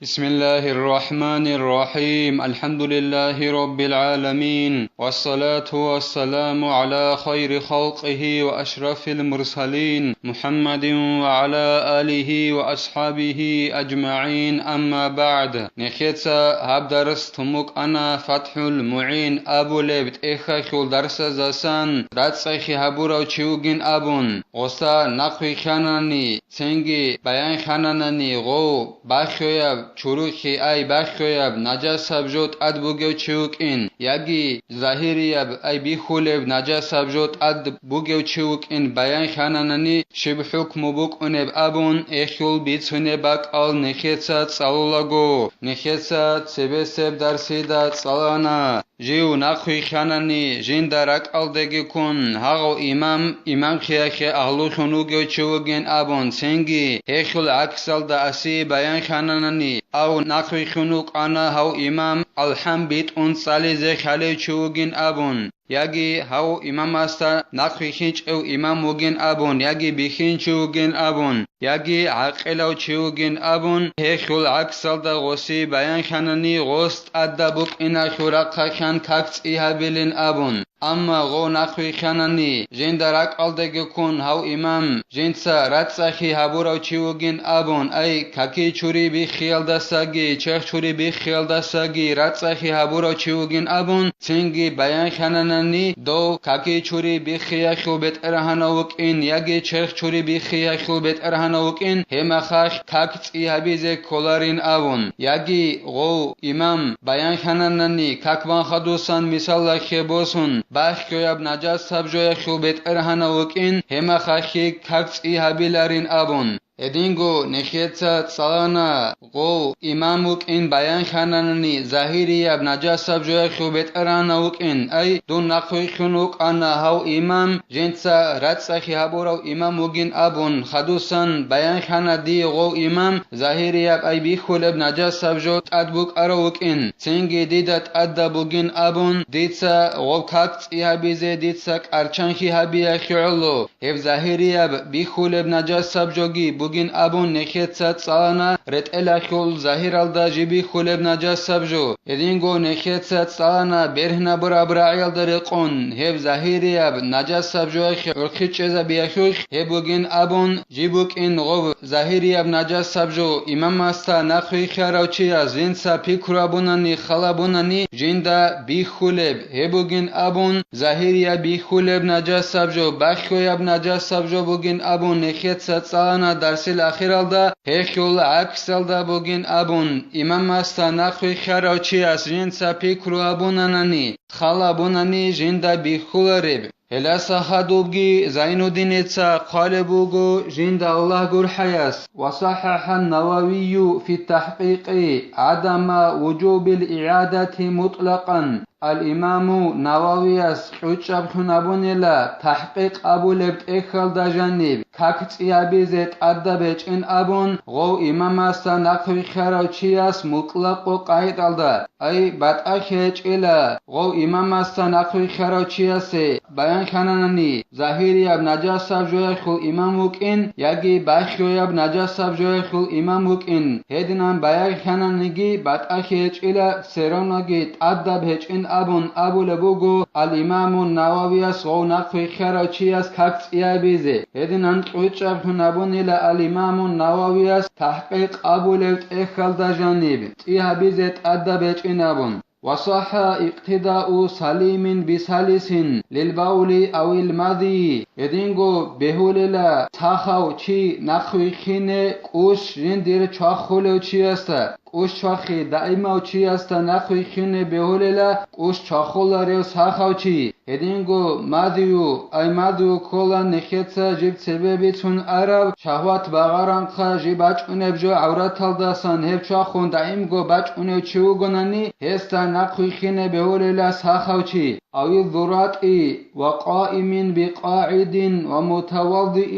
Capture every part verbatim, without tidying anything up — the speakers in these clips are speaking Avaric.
بسم الله الرحمن الرحيم. الحمد لله رب العالمين. والصلاة والسلام على خير خلقه وأشرف المرسلين محمد وعلى آله وأصحابه أجمعين. أما بعد. Нехеца гьаб дарс тумукъана ФатхӀул МугӀин абулеб тӀехьалъул дарсаздасан рацӀцӀехи гьабурав чи вугин абун, гъоса нахъвихьанани, цинги баянхананани гъов бахьояб чурухъи ай бахьояб нажасаб жо тӀад бугев чи вукӀин, яги загьирияб ай бихьулеб нажасаб жо тӀад бугев чи вукӀин баянхананани, щиб хӀукму букӀунеб абун, эхьул бицунеб бакӀал нехеца цӀалулаго, нехеца цебесеб дарсида цӀалана. Жив нахъвихьанани, жинда ракӀалдеги ккун, гьагъав имам, имамлъиялъе агьлулъун вугев чи вугин абун, цинги гьелъул гӀаксалда аси баянхананани, ав нахъвихьун вукӀана гьав имам, алхӀам битӀун цӀализе хьалев чи вугин абун, яги гьав имамасда нахъвихьинчӀев имам вугин абун, яги бихьинчи вугин абун, яги гӀакъилав чи вугин абун, гьелъул гӀаксалда гъоси баянханани, гъос тӀадаб букӀиналъул рахъалъан как цӀи гьабилин абун. Амма гъов нахъвихьанани, жинда ракӀалдеги ккун гьав имам, жинца рацӀцӀахи гьабурав чи вугин абун, ай, каки чури биххиялдасаги, черх чури биххиялдасаги рацӀцӀахи гьабурав чи вугин абун, цинги баянхананани, дов каки чури биххиялъул бетӀергьанав вукӀин яги черх чури биххиялъул бетӀергьанав вукӀин, гьеб мехалъ как цӀи гьабизе кколарин абун, яги гъов имам баянхананани, как бан хадусан мисаллахье босун, бахьояб нажасаб жоялъул бетӀергьанав вукӀин, гьеб мехалъги как цӀи гьабиларин абун. Гьединго нехеца цӀалана, гъов имам вукӀин баянхананани, загьирияб нажасаб жоялъул бетӀергьанав вукӀин, ай, дун нахъвихьун вукӀана гьав имам, жинца рацӀцӀахи гьабурав имам вугин абун, хадусан баянхана дие гъов имам, загьирияб ай бихьулеб нажасаб жо тӀад букӀарав вукӀин, цинги дида тӀадаб бугин абун, дица гъов как цӀи гьабизе дица кӀарчанхи гьабиялъе гӀоло, гьеб загьирияб бихьулеб нажасаб жоги бугин абун нехеца цӀалана, ретӀелалъул загьиралда жиб бихьулеб нажасаб жо. Гьединго нехеца цӀалана, бергьнабураб рагӀиялда рекъон гьеб загьирияб нажасаб жояхъе гӀурхъи чӀезабиялъулъ гьеб бугин абун, жиб букӀин гъоб загьирияб нажасаб жо имамасда нахъвихьарав чияс жинца пикру абунани, хал абунани, жинда бихьулеб, гьеб бугин абун, загьирияб бихьулеб нажасаб жо, бахьояб нажасаб жо бугин абун нехеца цӀалана дарсил ахиралда, гьелъул гӀаксалда бугин абун, имамасда нахъвихьарав чияс жинца пикру абунанани, хал абунани жинда бихьулареб. Гьелдаса хадубги Зайнуддиница хъвалеб буго жинда Аллагь гурхӀаяс: «وصحح النووي في التحقيق عدم وجوب الإعادة مطلقا». Ал-Имаму Нававияс кьучӀаблъун абунила, тахӀкъикъ абулеб тӀехьалда жаниб, как цӀи гьабизе тӀадаб гьечӀин абун, гъов имамасда нахъвихьарав чияс мутӀлакъго къагӀидалда, ай, батӀахье гьечӀила, гъов имамасда нахъвихьарав чиясе баянхананани, загьирияб нажасаб жояхъул имам вукӀин яги бахьояб нажасаб жояхъул имам вукӀин, гьединан баянхананиги батӀахье гьечӀила, все равноги тӀадаб гьечӀин абун абулеб буго ал-Имаму Нававияс гъов нахъвихьарав чияс как цӀи гьабизе. Гьединан кьучӀаблъун абунила ал-Имаму Нававияс тахӀкъикъ абулеб тӀехьалда жаниб, цӀи гьабизе тӀадаб гьечӀин абун. «وصح اقتداء سليم بسلس للبول أو المذي». Гьединго бегьулела сахав чи нахъвихьине кӀущ жиндир чвахулев чиясда, кӀущ чвахи даимав чиясда нахъвихьине бегьулела кӀущ чвахуларев сахав чи. Гьединго мадию, ай мадию ккола нехеца жиб цебе бицун арав, шагьват багъаранхъа жиб бачӀунеб жо гӀавраталдасан гьеб чвахун даимго бачӀунев чи вугонани, гьесда нахъвихьине бегьулела сахав чи. أو الضراط وقائم بقاعد ومتوضئ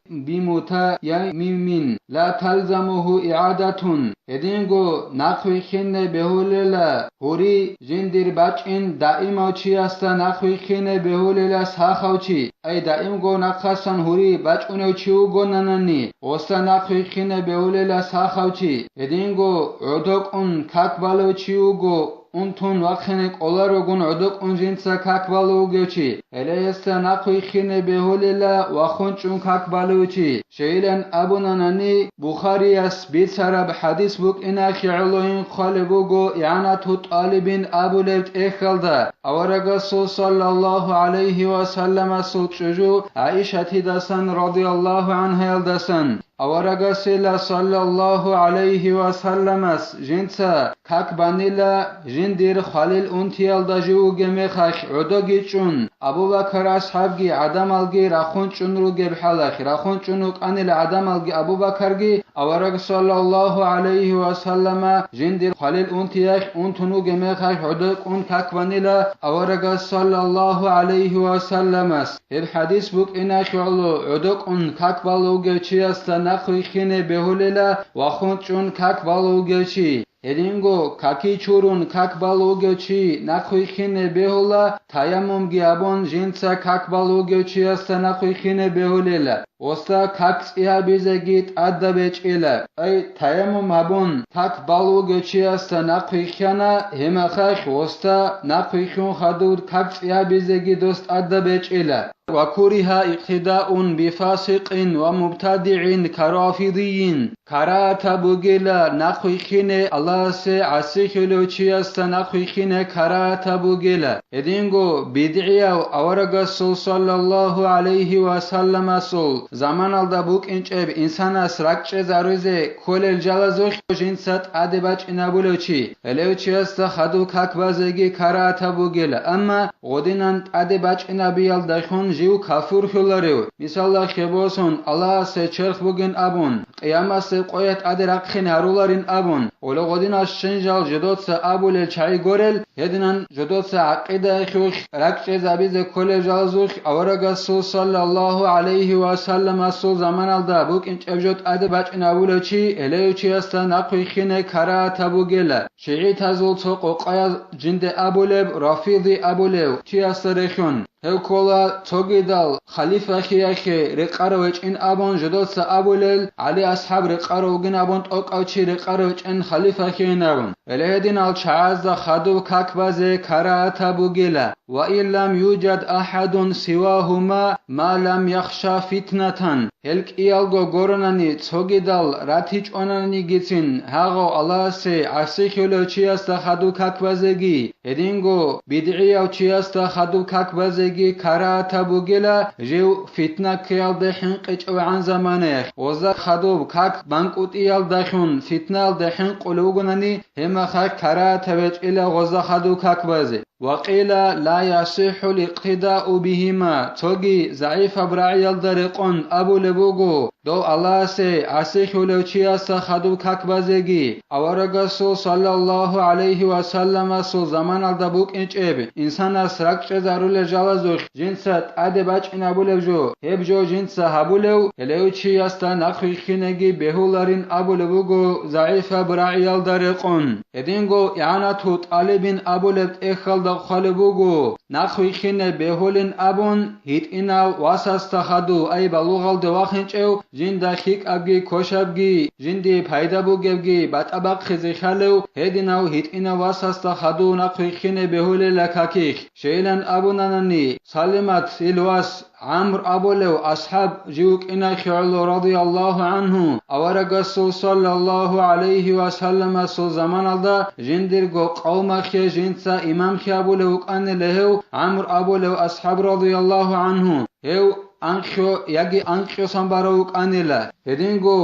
بمتيمم لا تلزمه إعادة. Гьединго нахъвихьине бегьулела гьури жиндир бачӀин даимав чиясда нахъвихьине бегьулела сахав чи, ай даимго нахъасан гьури бачӀунев чи вугонанани, гъосда нахъвихьине бегьулела сахав чи. Гьединго гӀодокӀун как балев чи вуго, унтун вахъине кӀоларогун гӀодокӀун жинца как балев вугев чи, гьеле гьесда нахъвихьине бегьулела вахун чӀун как балев чи. Щайилан абунанани, Бухарияс бицараб хӀадис букӀиналъе гӀоло хъвалеб буго ИгӀанату ТӀалибин абулеб тӀехьалда, аварагасул саллаллагьу гӀалайгьи ва салламасул чӀужу ГӀаишатидасан радияллагьу гӀангьаялдасан. Аварагасила саллаллагьу гӀалайгьи ва салламас жинца как банила жиндир хвалил унтиялда жив вугеб мехалъ гӀодоги чӀун, Абу Бакар асхӀабги гӀадамалги рахун чӀун ругеб хӀалалъ, рахун чӀун рукӀанила гӀадамалги Абу Бакарги, авараг саллаллагьу гӀалайгьи ва саллама жиндир хвалил унтиялъ унтун вугеб мехалъ гӀодокӀун как банила аварагас саллаллагьу гӀалайгьи ва салламас. Гьеб хӀадис букӀиналъе гӀоло гӀодокӀун как балев вугев чиясда нахъвихьине бегьулела вахун чӀун как балев вугев чи. Гьединго каки чурун как балев вугев чи нахъвихьине бегьула, таяммумги гьабун жинца как балев вугев чиясда нахъвихьине бегьулела. Гъосда как цӀи гьабизеги тӀадаб гьечӀила. Ай, таяммум гьабун, как балев вугев чиясда нахъвихьана, гьеб мехалъ гъосда нахъвихьун хадув как цӀи гьабизеги дос тӀадаб гьечӀила. وكره اقتداء بفاسق ومبتدع كرافضي. Карагьатаб бугела нахъвихьине, Аллагьасе гӀасихьулев чиясда нахъвихьине карагьатаб бугела. Гьединго бидгӀияв аварагасул саллаллагьу гӀалайгьи ва салламасул заманалда букӀинчӀеб инсанас ракӀчӀезаризе кколел жалазухъ жинца тӀаде бачӀинабулев чи, гьелев чиясда хадув как базеги карагьатаб бугела, амма гъодинан тӀаде бачӀинабиялдалъун жив кафурлъуларев, мисалалъе босун, Аллагьасе черх бугин абун, къиямасеб къоялъ тӀаде рахъин гьаруларин абун, гъоло гъодинал щинжал жидоца абулел чагӀи горел, гьединан жидоца гӀакъидаялъулъ ракӀчӀезабизе кколел жалазухъ аварагасул саллаллагьу гӀалайгьи ва салламасул заманалда букӀинчӀеб жо тӀаде бачӀинабулев чи, гьелев чиясда нахъвихьине карагьатаб бугела. ШигӀитазул цо къокъаяз жинде абулеб, рафиди абулев чиясда рехун, гьев ккола цогидал халифахиялъе рекъарав гьечӀин абун жидоца абулел, ГӀали асхӀаб рекъарав вугин абун тӀокӀав чи рекъарав гьечӀин халифахиин абун. Гьеле гьединал чагӀазда хадув как базе карагьатаб бугела. وإن لم يوجد أحد سواهما ما لم يخش فتنة. Гьел кӀиялго гуронани цогидал ратичӀонанигицин гьагъав Аллагьасе гӀасихьулев чиясда хадув как базеги, гьединго бидгӀияв чиясда хадув как базеги карагьатаб бугела, жив фитна ккеялде хӀинкъичӀевгӀан заманаялъ, гъоза хадуб как банкӀутӀиялдалъун фитнаялде хӀинкъулев вугонани, гьеб мехалъ карагьатаб гьечӀила гъоза хадув как базе. وقيل لا يصح الاقتداء بهما, цоги загӀипаб рагӀиялда рекъон абулеб буго, дов Аллагьасе гӀасихьулев чиясда хадуб как базеги, аварагасул саллаллагьу гӀалайгьи ва салламасул заманалда букӀинчӀеб инсанас ракӀчӀезарулел жалазухъ жинца тӀаде бачӀинабулеб жо, гьеб жо жинца гьабулев, гьелев чиясда нахъвихьинеги бегьуларин абулеб буго загӀипаб рагӀиялда рекъон. Гьединго ИгӀанату ТӀалибин абулеб тӀехьалда хъвалеб буго, нахъвихьине бегьулин абун, гьитӀинав васасда хадув, ай балугъалде вахинчӀев, жинда лъикӀабги кошабги, жиндие пайда бугебги батӀа бахъизе лъалев, гьединав гьитӀинав васасда хадув нахъвихьине бегьулела какихь. Щайилан абунанани, Салимат, ил вас, ГӀамр абулев асхӀаб жив вукӀиналъе гӀоло, радияллагьу гӀангьу, аварагасул саллаллагьу гӀалайгьи ва салламасул заманалда жиндирго къавмалъе жинца имамлъи абулев вукӀанила гьев ГӀамр абулев асхӀаб, радияллагьу гӀангьу. Гьев анкьго яги анкьгосан барав вукӀанила. Гьединго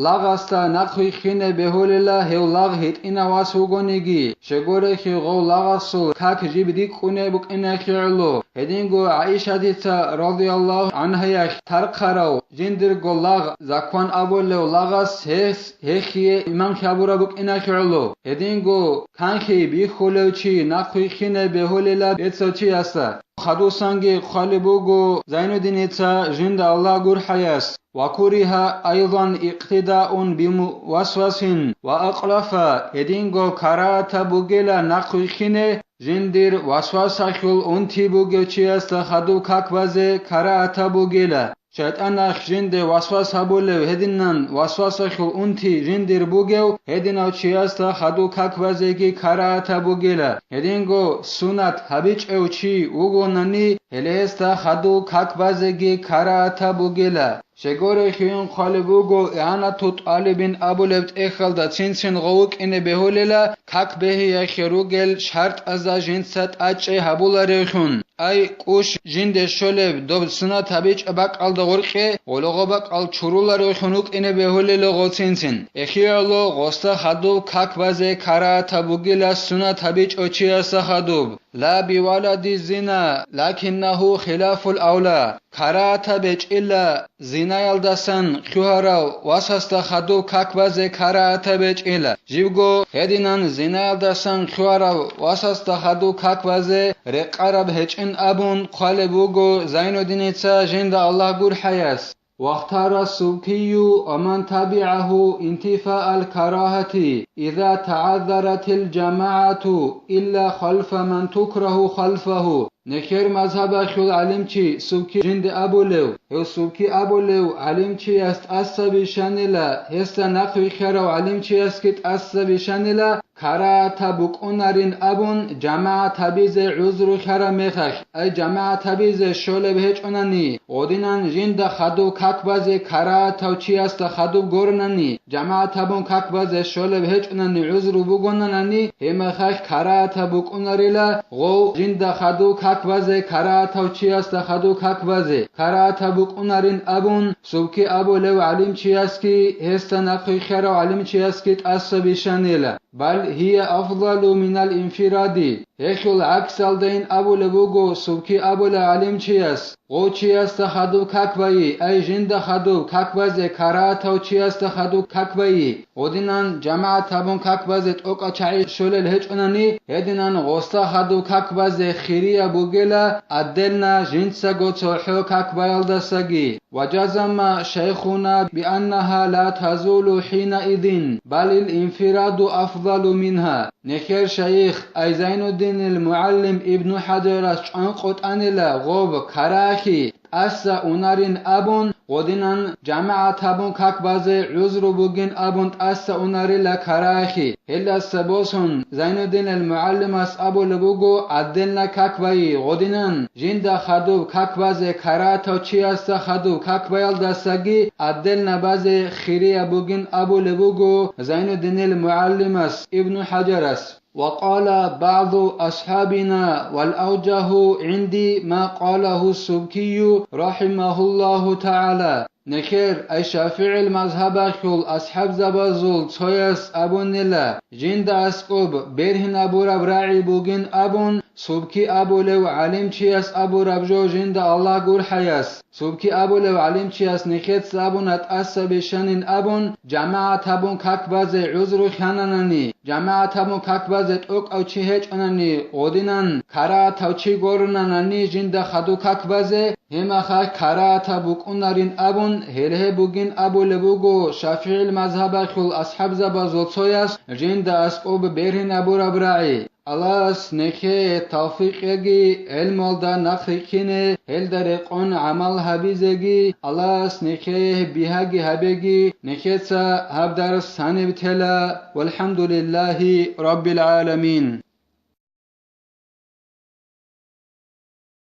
лагъасда нахъвихьине бегьулила гьев лагъ гьитӀинав вас вугониги, щегорехи гъов лагъасул как жиб рикӀкӀуне букӀинахъе гӀоло. Гьединго ГӀаишатица радияллагьу гӀангьаялъ тархъарав жиндирго лагъ, закван абулев лагъас гьес, гьехие иман хьабураб букӀинахъе гӀоло. Гьединго канлъи бихьулев чи нахъвихьине бегьулила бецав чиясда. Хадусанги хъвалеб буго Зайнуддиница жинда Аллагь гурхӀаяс: «Ва куриха айдан икътидаун бимувасвасин ва акълафа», гьединго карагьатаб бугила нахъвихьине жиндир васвасалъул унти бугев чиясда хадуб как базе карагьатаб бугила. ШайтӀаналъ жинде васвас гьабулев гьединан васвасалъул унти жиндир бугев гьединав чиясда хадуб как базеги карагьатаб бугила. Гьединго сунат гьабичӀев чи вугонани, гьелесда хадуб как базеги карагьатаб бугила. Щегорехиюн хъвалеб буго, игӀанату тӀалибин абулеб тӀехьалда цин-цин гъов вукӀине бегьулила, как бегьиялъе ругел шартӀазда жинца тӀачӀи гьабуларевлъун. Ай, кӀущ жинде щолеб доб сунат гьабичӀеб бакӀалда гъоркье гъолого бакӀал чуруларевлъун вукӀине бегьулила гъов цин-цин. Эхиялъо гъосда хадуб как базе карагьатаб бугила сунат гьабичӀев чиясда хадуб. Ла бивалади зина, лакиннагьу хилафул авла. Карагьатаб гьечӀила зинаялдасан лъугьарав васасда хадуб как базе карагьатаб гьечӀила. Жибго гьединан зинаялдасан лъугьарав васасда хадуб как базе рекъараб гьечӀин абун хъвалеб буго Зайнуддиница жинда Аллагь гурхӀаяс. Вахтара Субкию ва ман табигӀагьу интифаал карагьати, иза тагӀаззаратил жамагӀату илла халфа ман тукрагьу халфагьу. Нехер мазгьабалъул гӀалимчи Субки жинде абулев, гьев Субки абулев гӀалимчияс тӀаса бищанила, гьесда нахъ вихьарав гӀалимчиясги тӀаса бищанила, карагьатаб букӀунарин абун, жамагӀат гьабизе гӀузру лъараб мехалъ, ай жамагӀат гьабизе щолеб гьечӀонани, гъодинан жинда хадуб как базе карагьатав чиясда хадуб горнани, жамагӀат гьабун как базе щолеб гьечӀонани гӀузру бугонанани, гьеб мехалъ карагьатаб букӀунарила гъов жинда хадуб как базе карагьатав чиясда хадуб как базе, карагьатаб букӀунарин абун, Субки абулев гӀалимчиясги гьесда нахъ вихьарав гӀалимчиясги тӀаса бищанила. Бал гьия афдалу минал инфиради. Гьелъул гӀаксалдайин абулеб буго Субки абулев гӀалимчияс, гъов чиясда хадуб как байи, ай жинда хадуб как базе карагьатав чиясда хадуб как байи. Гъодинан жамагӀат гьабун как базе тӀокӀал чагӀи щолел гьечӀонани, гьединан гъосда хадуб как базе хирияб бугела, отдельно жинцаго цохӀо как баялдасаги. وجزم شيخنا بأنها لا تزول حينئذ، بل الانفراد أفضل منها. Нехер шайих ай Зайнуддинил мугӀаллим Ибну ХӀаджарас чӀван къотӀанила гъоб карагьи тӀаса унарин абун, гъодинан жамагӀат гьабун как базе гӀузру бугин абун тӀаса унарила карагьи. Гьелдаса босун, Зайнуддинил мугӀаллимас абулеб буго, отдельно как байи, гъодинан жинда хадуб как базе карагьатав чиясда хадуб как баялдасаги отдельно базе хирияб бугин абулеб буго Зайнуддинил мугӀаллимас Ибну ХӀаджарас. وقال بعض أصحابنا والأوجه عندي ما قاله السبكي رحمه الله تعالى. Нехер ай ШафигӀил мазгьабалъул асхӀабзабазул цояс абунила, жинда аскӀоб бергьинабураб рагӀи бугин абун, Субки абулев гӀалимчияс абураб жо жинда Аллагь гурхӀаяс. Субки абулев гӀалимчияс нехеца абуна тӀаса бищанин абун, жамагӀат гьабун как базе гӀузру хьананани, жамагӀат гьабун как базе тӀокӀав чи гьечӀонани, гъодинан карагьатав чи горунанани жинда хадуб как базе, гьеб мехалъ карагьатаб букӀунарин абун, гьеле гьеб бугин абулеб буго ШафигӀил мазгьабалъул асхӀабзабазул цояс жинда аскӀоб бергьинабураб рагӀи. Аллагьас нехее тавфикъ яги гӀелмуялда нахъ рихьине, гьелда рекъон гӀамал гьабизеги, Аллагьас нехее бигьаги гьабеги, нехеца гьаб дарс гьаниб тела. ВалхӀамдулиллагьи раббил гӀаламин.